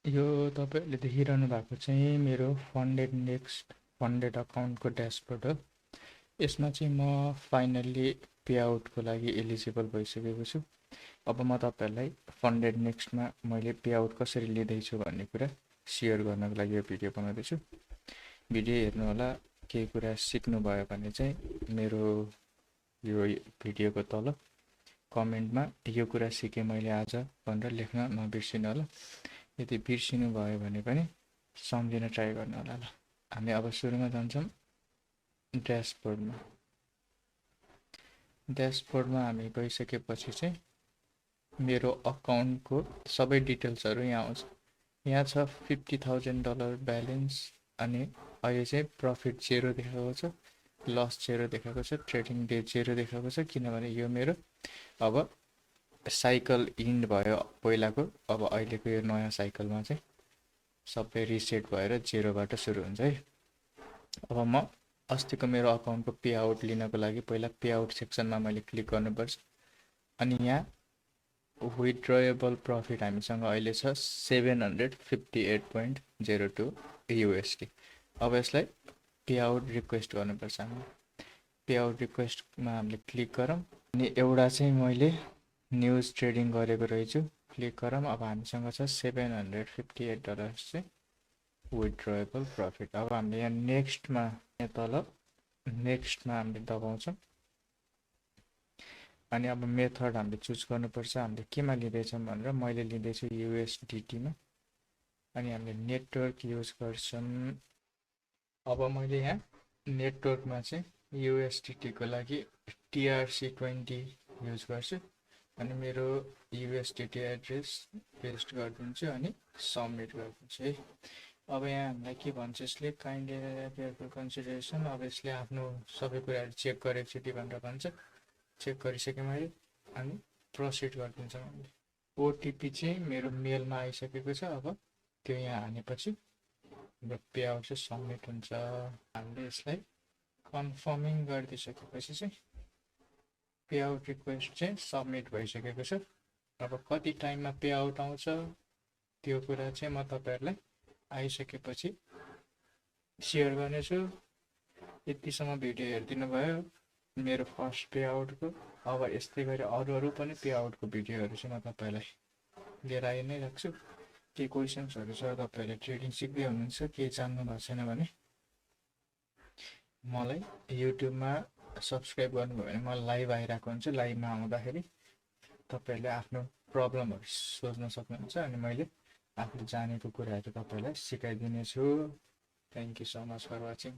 यो तपाईहरुले देखिरहनु भएको चाहिँ मेरो फन्डेड नेक्स्ट फन्डेड अकाउन्टको ड्यासबोर्ड हो। यसमा चाहिँ म फाइनल्ली पे आउटको लागि एलिजिबल भइसकेको छु। अब म तपाईहरुलाई फन्डेड नेक्स्टमा मैले पे आउट कसरी लिँदैछु भन्ने कुरा सेयर गर्नको लागि यो भिडियो बनाउँदैछु। भिडियो हेर्नु होला। केही कुरा सिक्नु भयो भने चाहिँ मेरो यो भिडियोको तल कमेन्टमा यो कुरा सिकेँ मैले आज भनेर लेख्न नबिर्सिनु होला। यदि बिर्सिनु भयो भने पनि सम्झिन ट्राई गर्नु होला ल। हामी अब सुरुमा जान्छौँ ड्यासबोर्डमा। ड्यासबोर्डमा हामी गइसकेपछि चाहिँ मेरो अकाउन्टको सबै डिटेल्सहरू यहाँ आउँछ। यहाँ छ $50,000 ब्यालेन्स अनि अहिले चाहिँ प्रफिट 0 देखाएको छ, लस 0 देखाएको छ, ट्रेडिङ डे 0 देखाएको छ किनभने यो मेरो अब साइकल इन्ड भयो पहिलाको। अब अहिलेको यो नयाँ साइकलमा चाहिँ सबै रिसेट भएर 0बाट सुरु हुन्छ है। अब म अस्तिको मेरो अकाउन्टको पे आउट लिनको लागि पहिला पे आउट सेक्सनमा मैले क्लिक गर्नुपर्छ अनि यहाँ विथड्रएबल प्रफिट हामीसँग अहिले छ 758.02 USD। अब यसलाई पे आउट रिक्वेस्ट गर्नुपर्छ हामीले। पे आउट रिक्वेस्टमा हामीले क्लिक गरौँ अनि एउटा चाहिँ मैले न्युज ट्रेडिङ गरेको रहेछु, क्लिक गरौँ। अब हामीसँग छ $758 चाहिँ विथड्रएबल प्रफिट। अब हामीले यहाँ नेक्स्टमा यहाँ तल नेक्स्टमा हामीले दबाउँछौँ अनि अब मेथड हामीले चुज गर्नुपर्छ। हामीले केमा लिँदैछौँ भनेर मैले लिँदैछु USDT-मा अनि हामीले नेटवर्क युज गर्छौँ। अब मैले यहाँ नेटवर्कमा चाहिँ USDT को लागि TRC20 युज गर्छु अनि मेरो USDT एड्रेस पेस्ट गरिदिन्छु अनि सबमिट गरिदिन्छु है। अब यहाँ हामीलाई के भन्छ यसले काइन्डली केयरफुल कन्सिडरेसन। अब यसले आफ्नो सबै कुराहरू चेक गरेको छु भनेर भन्छ। चेक गरिसकेँ मैले अनि प्रोसिड गरिदिन्छौँ हामीले। ओटिपी चाहिँ मेरो मेलमा आइसकेको छ। अब त्यो यहाँ हानेपछि पे आउट चाहिँ सबमिट हुन्छ। हामीले यसलाई कन्फर्मिङ गरिदिसकेपछि चाहिँ पे आउट रिक्वेस्ट चाहिँ सबमिट भइसकेको छ। अब कति टाइममा पे आउट आउँछ त्यो कुरा चाहिँ म तपाईहरुलाई आइसकेपछि सेयर गर्नेछु। यतिसम्म भिडियो हेरिदिनु भयो मेरो फर्स्ट पे आउटको। अब यस्तै गरी अरू पनि पे आउटको भिडियोहरू चाहिँ म तपाईहरुलाई लिएर आइ नै राख्छु। के क्वेशन्सहरू छ तपाईहरुले ट्रेडिङ सिक्दै हुनुहुन्छ केही जान्नु भएको छैन भने मलाई युट्युबमा सब्स्क्राइब गर्नुभयो भने म लाइभ आइरहेको हुन्छु। लाइभमा आउँदाखेरि तपाईहरुले आफ्नो प्रब्लमहरू सोध्न सक्नुहुन्छ अनि मैले आफूले जानेको कुराहरू तपाईहरुलाई सिकाइदिनेछु। Thank you so much for watching.